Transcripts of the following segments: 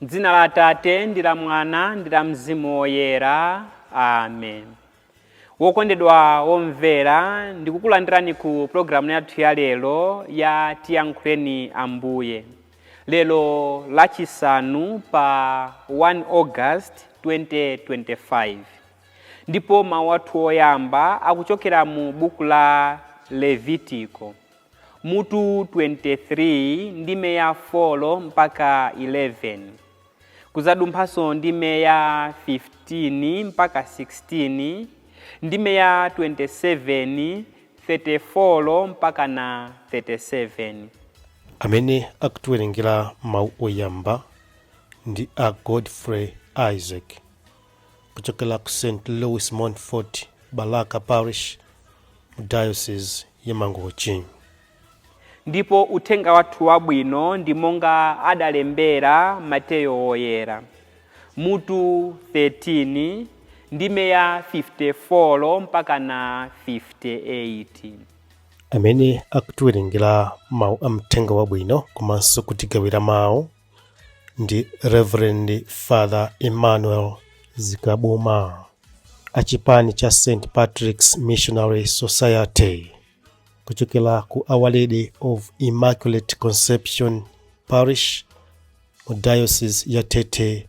M'dzina la Atate ndi la Mwana ndi la Mzimu Woyera. Amen. Wokondedwa womvera, ndikukulandirani ku pulogalamu yathu ya lero ya Tiyankhuleni Ambuye. Lero Lachisanu pa 1 August 2025. Ndipo mawu athu oyamba akuchokera mu buku la Levitiko mutu 23 ndime ya 4 mpaka 11, kuzadumphanso ndime ya 15 mpaka 16, ndime ya 27, 34 mpaka na 37. Amene akutiwerengera mawu oyamba ndi a Godfrey Isaac kuchokera ku St Louis Montfort Balaka Parish mu Diocese ya Mangochi. Ndipo uthenga wathu wabwino ndi monga adalembera Mateyo Woyera mutu 13 ndime ya 54 mpaka na 58. Amene akutiwerengera mawu a mthenga wabwino komanso kutigawira mawu ndi Reverend Father Emmanuel Zikabuma achipani cha St Patrick's Missionary Society kuchokera ku Our Lady of Immaculate Conception Parish mu Diocese ya Tete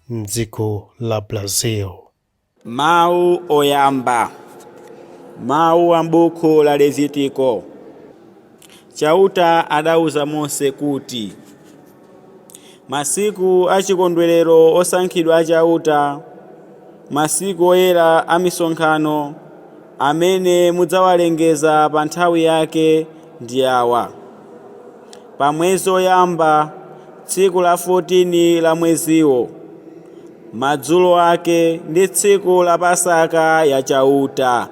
mdziko la Brazil. Mawu oyamba. Mawu a m'buku la Levitiko. Chauta adauza Mose kuti, Masiku a chikondwerero osankhidwa a Chauta, masiku oyera a misonkhano, amene mudzawalengeza pa nthawi yake ndi awa: Pa mwezi woyamba, tsiku la 14 la mweziwo, madzulo ake ndi tsiku la Pasaka ya Chauta.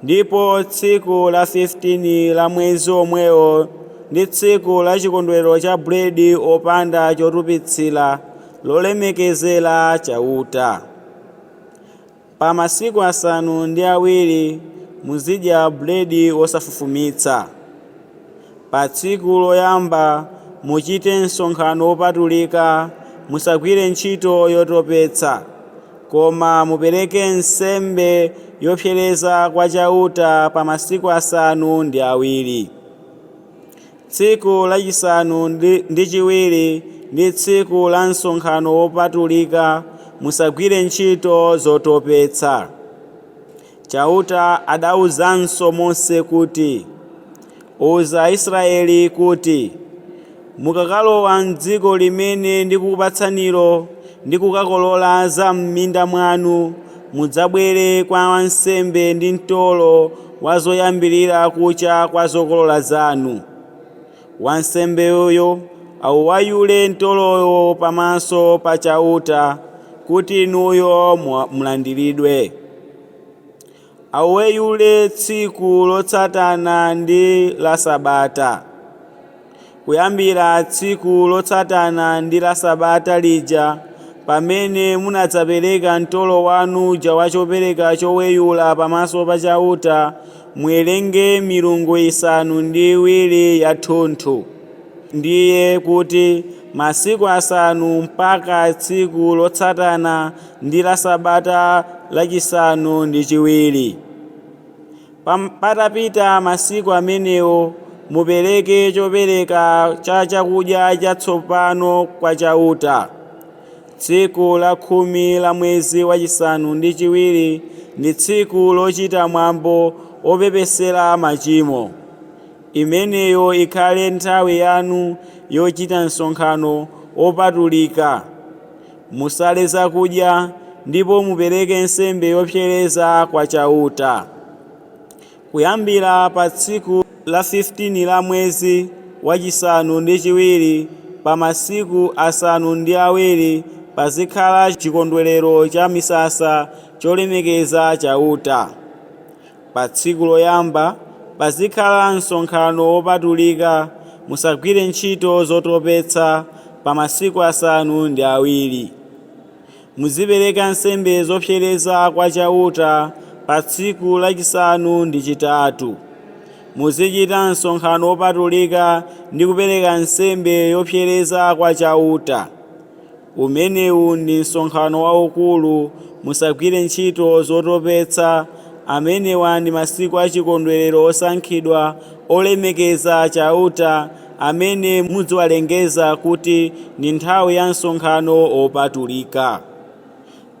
Ndipo tsiku la 15 la mwezi omwewo ndi tsiku la chikondwerero cha buledi opanda chotupitsira lolemekezera Chauta. Pa masiku 7 muzidya buledi wosafufumitsa. Pa tsiku loyamba muchite msonkhano wopatulika, musagwire ntchito yotopetsa, koma mupereke nsembe yopsereza kwa Chauta pa masiku 7. Tsiku lachisanu ndi chiwiri ndi tsiku la msonkhano wopatulika, musagwire ntchito zotopetsa. Chauta adauzanso Mose kuti, Uza Aisraeli kuti, Mukakalowa m'dziko limene ndikukupatsanilo ndi kukakolola za m'minda mwanu, mudzabwere kwa wansembe ndi mtolo wa zoyambirira kucha kwa zokolola zanu. Wansembeyo auweyule mtolowo pamaso pa Chauta, kuti inuyo mulandiridwe. Auweyule tsiku lotsatana ndi la Sabata. Kuyambira tsiku lotsatana ndi la Sabata lija, pamene munadzapereka mtolo wanu uja wa chopereka choweyula pamaso pa Chauta, muwerenge milungu 7 yathunthu, ndiye kuti masiku 5 mpaka tsiku lotsatana ndi la Sabata lachisanu ndi chiwiri. Patapita masiku amenewo mupereke chopereka cha chakudya chatsopano kwa Chauta. Tsiku la 10 la mwezi wachisanu ndi chiwiri ndi tsiku lochita mwambo wopepesera machimo. Imeneyo ikhale nthawi yanu yochita msonkhano wopatulika. Musale zakudya ndipo mupereke nsembe yopsereza kwa Chauta. Kuyambira pa tsiku la 15 la mwezi wachisanu ndi chiwiri, pa masiku 7 pazikhala chikondwerero cha misasa cholemekeza Chauta. Pa tsiku loyamba pazikhala msonkhano wopatulika, musagwire ntchito zotopetsa pa masiku 7. Muzipereka nsembe zopsereza kwa Chauta pa tsiku lachisanu ndi chitatu. Muzichita msonkhano wopatulika ndi kupereka nsembe yopsereza kwa Chauta. Umenewu ndi msonkhano waukulu, musagwire ntchito zotopetsa. Amenewa ndi masiku achikondwerero osankhidwa, olemekeza Chauta, amene muziwalengeza kuti ndi nthawi ya msonkhano wopatulika.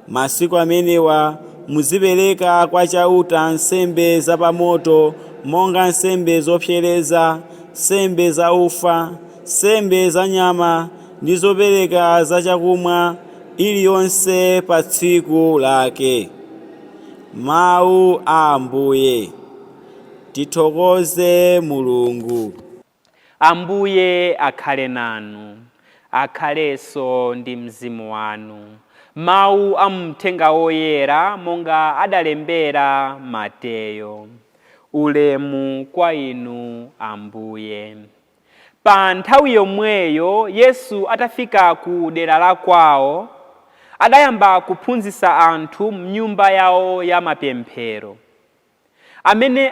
Masiku amenewa muzipereka kwa Chauta nsembe zapamoto, monga nsembe zopsereza, nsembe za ufa, nsembe za nyama ndi zopereka za chakumwa, iliyonse pa tsiku lake. Mawu a Ambuye. Tithokoze Mulungu. Ambuye akhale nanu, akhalenso ndi mzimu wanu. Mawu a mthenga woyera monga adalembera Mateyo. Ulemu kwa inu Ambuye. Pa nthawi yomweyo Yesu atafika ku dera la kwawo, adayamba kuphunzitsa anthu m'nyumba yawo ya mapemphero. Amene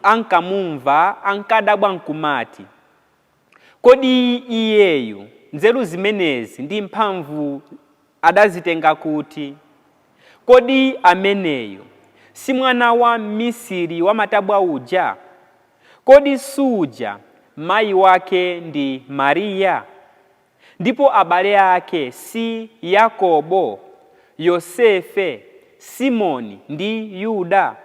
ankamumva ankadabwa nkumati, kodi iyeyu nzeru zimenezi ndi mphamvu adazitenga kuti? Kodi ameneyu si mwana wa mmisiri wamatabwa uja? Kodi suja mayi wake ndi Mariya? Ndipo abale ake si Yakobo, Yosefe, Simoni ndi Yuda?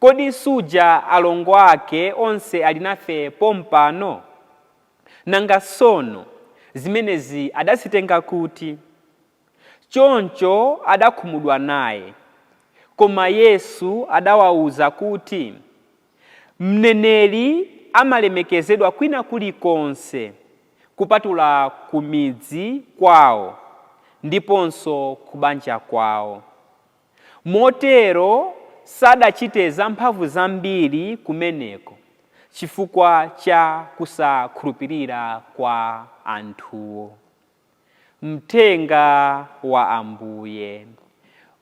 Kodi suja alongo ake onse ali nafe pompano? Nanga tsono zimenezi adazitenga kuti? Choncho adakhumudwa naye. Koma Yesu adawawuza kuti, mneneri amalemekezedwa kwina kulikonse, kupatula ku midzi kwawo ndiponso kubanja kwawo. Motero sadachite zamphamvu zambiri kumeneko chifukwa cha kusakhulupirira kwa anthuwo. Mthenga wa Ambuye.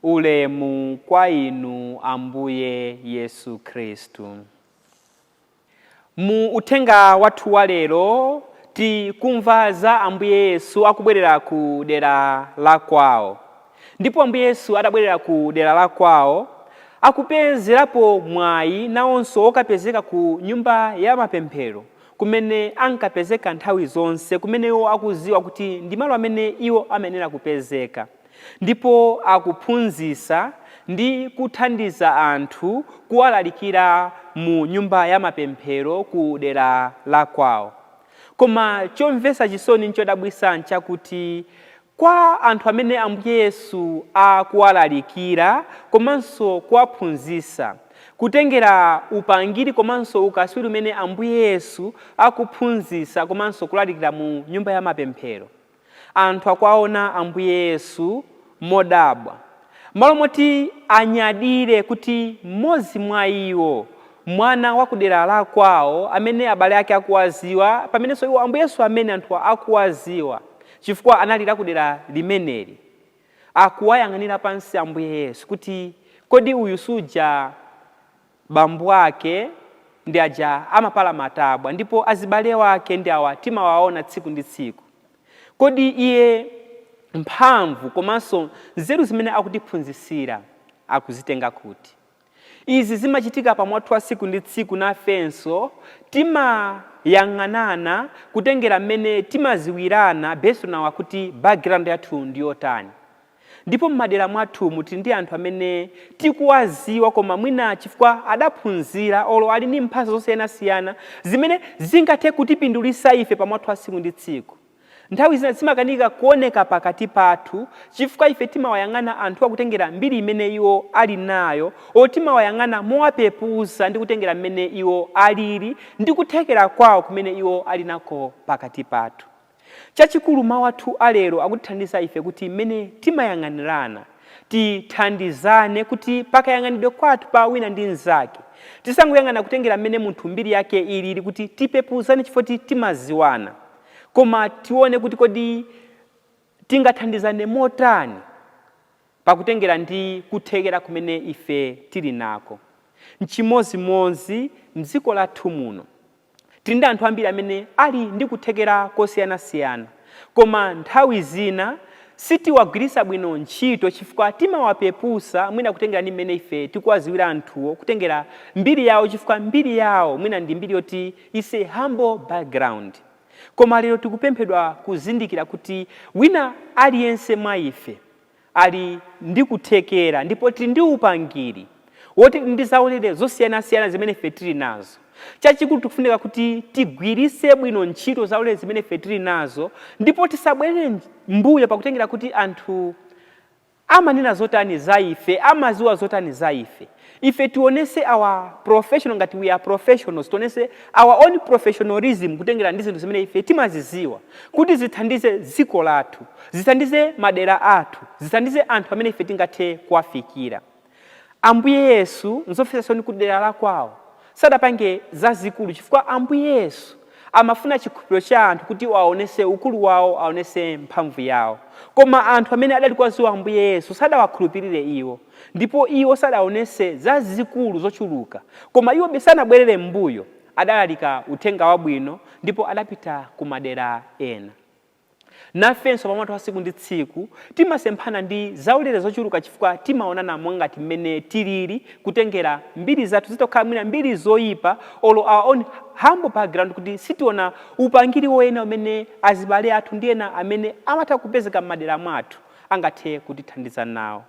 Ulemu kwa inu Ambuye Yesu Khristu. Mu uthenga wathu wa lero tikumva za Ambuye Yesu akubwerera ku dera la kwawo. Ndipo Ambuye Yesu atabwerera ku dera la kwawo, akupezerapo mwayi nawonso wokapezeka ku nyumba ya mapemphero kumene ankapezeka nthawi zonse, kumene iwo akuziwa kuti ndi malo amene iwo amayenera kupezeka. Ndipo akuphunzitsa ndi kuthandiza anthu kuwalalikira mu nyumba ya mapemphero ku dera la kwawo. Koma chomvetsa chisoni nchodabwitsa nchakuti kwa anthu amene Ambuye Yesu akuwalalikira komanso kuwaphunzitsa, kutengera upangiri komanso ukaswiri umene Ambuye Yesu akuphunzitsa komanso kulalikira mu nyumba ya mapemphero, anthu akuwaona Ambuye Yesu modabwa. Malo moti anyadire kuti mmodzi mwa iwo, mwana wa kudera la kwawo amene abale ake akuwaziwa, pamenenso iwo Ambuye Yesu amene anthu akuwaziwa chifukwa anali la kudera limeneli, akuwayang'anira pansi Ambuye Yesu kuti kodi uyu suja bambo ake ndi aja amapala matabwa, ndipo azibale wake ndi awa timawaona tsiku ndi tsiku. Kodi iye mphamvu komanso nzeru zimene akutiphunzitsira akuzitenga kuti? Izi zimachitika pamwathu wa tsiku ndi tsiku. Nafenso timayang'anana kutengera mmene timaziwirana based on our kuti background yathu ndi yotani. Ndipo m'madera mwathumu tili ndi anthu amene tikuwaziwa, koma mwina chifukwa adaphunzira olo ali ndi mphatso zosiyanasiyana zimene zingathe kutipindulitsa ife pamwathu wa tsiku ndi tsiku, nthawi zina zimakanika kuoneka pakati pathu chifukwa ife timawayang'ana anthu akutengera mbiri imene iwo ali nayo, o timawayang'ana mowapepuza ndi kutengera mmene iwo alili ndi kuthekera kwawo kumene iwo ali nako pakati pathu. Chachikulu, mawu athu alero akutithandiza ife kuti mmene timayang'anirana tithandizane, kuti pakayang'anidwe kwathu pa wina ndi mnzake tisangoyang'ana kutengera mmene munthu mbiri yake ilili kuti tipepuzane chifukwa timaziwana, koma tione kuti kodi tingathandizane motani pakutengera ndi kuthekera kumene ife tili nako. Nchimozimozi mdziko lathu muno, tili ndi anthu ambiri amene ali ndi kuthekera kosiyanasiyana. Koma nthawi zina sitiwagwiritsa bwino ntchito chifukwa timawapepusa, mwina kutengera ndi mmene ife tikuwaziwira anthuwo, kutengera mbiri yawo, chifukwa mbiri yawo mwina ndi mbiri yoti is a humble background. Koma lero tikupemphedwa kuzindikira kuti wina aliyense mwa ife ali ndi kuthekera ndipo tili ndi upangiri woti ndi zaulere zosiyanasiyana zimene ife tili nazo. Chachikulu, tikufunika kuti tigwiritse bwino ntchito zaulere zimene ife tili nazo ndipo tisabwerere mbuyo pakutengera kuti anthu amanena zotani za ife, amaziwa zotani za ife. Ife tionese our professional, ngati we are professionals, tionese our own professionalism kutengera ndi zinthu zimene ife timaziziwa kuti zithandize dziko lathu, zithandize madera athu, zithandize anthu amene ife tingathe kuwafikira. Ambuye Yesu, nzomvetsa chisoni kuti dera la kwawo sadapange zazikulu, chifukwa Ambuye Yesu amafuna chikhulupiriro cha anthu kuti aonese ukulu wawo, aonese mphamvu yawo. Koma anthu amene adali kuwaziwa Ambuye Yesu sadawakhulupirire iwo, ndipo iwo sadaonese zazikulu zochuluka. Koma iwo sanabwerere m'mbuyo, adalalika uthenga wabwino ndipo adapita ku madera ena. Nafenso pamwathu wa tsiku ndi tsiku timasemphana ndi zaulere zochuluka, chifukwa timaonana mwangati mmene tilili kutengera mbiri zathu, zitokhala mwina mbiri zoyipa olo our own humble background, kuti sitiona upangiri woyena umene azibale athu ndi ena amene amatha kupezeka m'madera mwathu angathe kutithandiza nawo.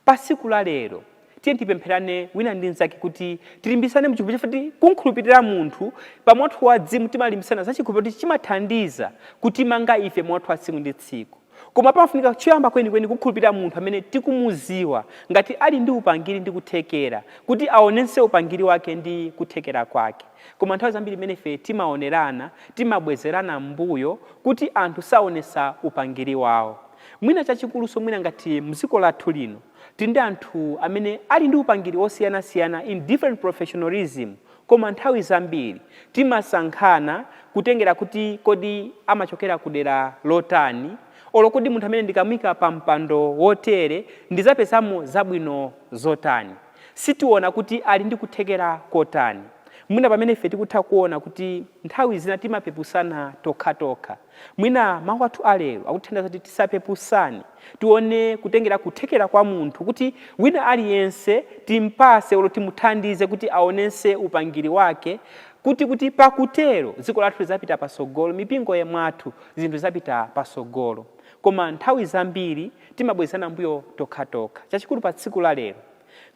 Pa tsiku la lero, tiye tipempherane wina ndi mnzake kuti tilimbisane mchikhulupiriro, chifukwa kunkhulupirira munthu pamwathu wa dzimu timalimbisana za chikhulupiriro kuti chimathandiza kutimanga ife mwathu wa tsiku ndi tsiku. Koma pamafunika choyamba kwenikweni kukhulupirira munthu amene tikumuziwa ngati ali ndi upangiri ndi kuthekera, kuti aonense upangiri wake ndi kuthekera kwake. Koma nthawi zambiri imene ife timaonerana, timabwezerana mbuyo kuti anthu saonesa upangiri wawo. Mwina chachikuluso, mwina ngati mdziko lathu lino tili ndi anthu amene ali ndi upangiri osiyanasiyana in different professionalism, koma nthawi zambiri timasankhana kutengera kuti kodi amachokera kudera lotani, olo kodi munthu amene ndikamuyika pa mpando wotere ndizapezamo zabwino zotani. Sitiona kuti ali ndi kuthekera kotani. Mwina pamene ife tikutha kuona kuti nthawi zina timapepusana tokhatokha. Mwina mawu athu alero akuthandiza kuti tisapepusane, tione kutengera kuthekera kwa munthu, kuti wina aliyense timpase olo timuthandize kuti aonense upangiri wake, kuti pakutero dziko lathu lizapita pasogolo, mipingo mwathu zinthu zizapita pasogolo. Koma nthawi zambiri timabwezana mbuyo tokhatokha. Chachikulu pa tsiku la lero,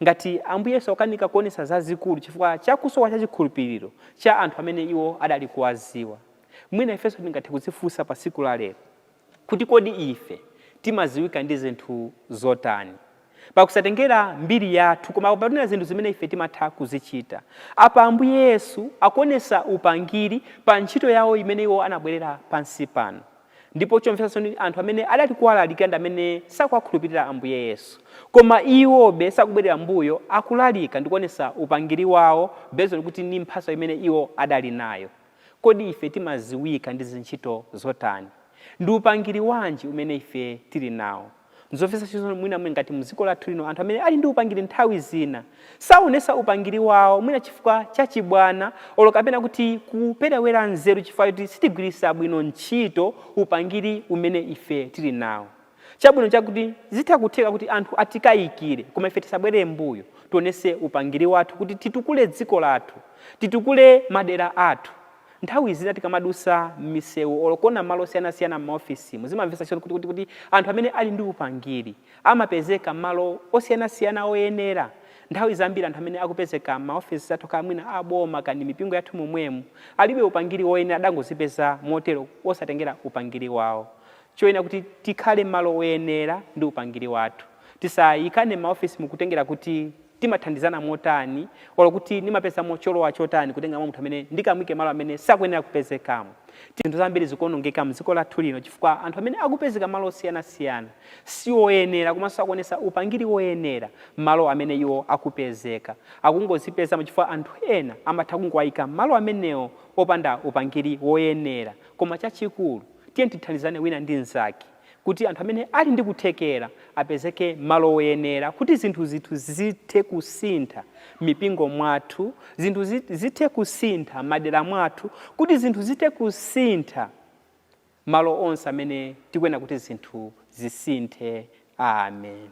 ngati Ambuye Yesu akukanika kuonesa zazikulu chifukwa chakusowa cha chikhulupiriro cha anthu amene iwo adali kuwaziwa, mwina ifenso tingathe kudzifunsa pa tsiku la lero kuti kodi ife timaziwika ndi zinthu zotani, pakusatengera mbiri yathu, koma pakunena zinthu zimene ife timatha kuzichita. Apa Ambuye Yesu akuonesa upangiri pa ntchito yawo imene iwo anabwerera pansi pano, ndipo chomvetsa ndi anthu amene adali kuwalalikira ndi amene sakuwakhulupirira Ambuye Yesu, koma iwobe sakubwerera mbuyo, akulalika ndi kuonesa upangiri wawo based on kuti ndi mphatso imene iwo adali nayo. Kodi ife timaziwika ndi zintchito zotani? Ndi upangiri wanji umene ife tili nawo? Nzomvetsa chisoni, mwina mwe ngati mdziko lathu lino anthu amene ali ndi upangiri nthawi zina saonesa upangiri wawo, mwina chifukwa chachibwana olo kapena kuti kuperewera nzeru, chifukwa kuti sitigwiritsa bwino ntchito upangiri umene ife tili nawo. Chabwino chakuti zitha kutheka kuti anthu atikayikire, koma ife tisabwerere mbuyo, tionese upangiri wathu kuti titukule dziko lathu, titukule madera athu. Nthawi zina tikamadusa m'misewu olo kuona malo osiyanasiyana m'maofisimu, zimamvetsa chisoni kuti anthu amene ali ndi upangiri amapezeka malo osiyanasiyana oyenera. Nthawi zambiri anthu amene akupezeka m'maofisi athu, kaya mwina aboma kandi mipingo yathu momwemu, alibe upangiri woyenera, adangozipeza motero osatengera upangiri wawo. Choyenera kuti tikhale malo oyenera ndi upangiri wathu. Tisayikane m'maofisi mukutengera kuti timathandizana motani olo kuti ndimapezamo cholowa chotani, kutenga mwa munthu amene ndikamwike malo amene sakuyenera kupezekamo. Zinthu zambiri zikuonongeka mdziko lathu lino chifukwa anthu amene akupezeka malo osiyanasiyana si oyenera, komanso akuonesa upangiri woyenera malo amene iwo akupezeka. Akungozipezamo chifukwa anthu ena amatha kungowayika malo amenewo opanda upangiri woyenera. Koma chachikulu, tiye tithandizane wina ndi mnzake kuti anthu amene ali ndi kuthekera apezeke malo oyenera, kuti zinthu zithu zithe kusintha mipingo mwathu, zinthu zithe kusintha madera mwathu, kuti zinthu zithe kusintha. Malo onse amene tikuyenera kuti zinthu zisinthe. Amen.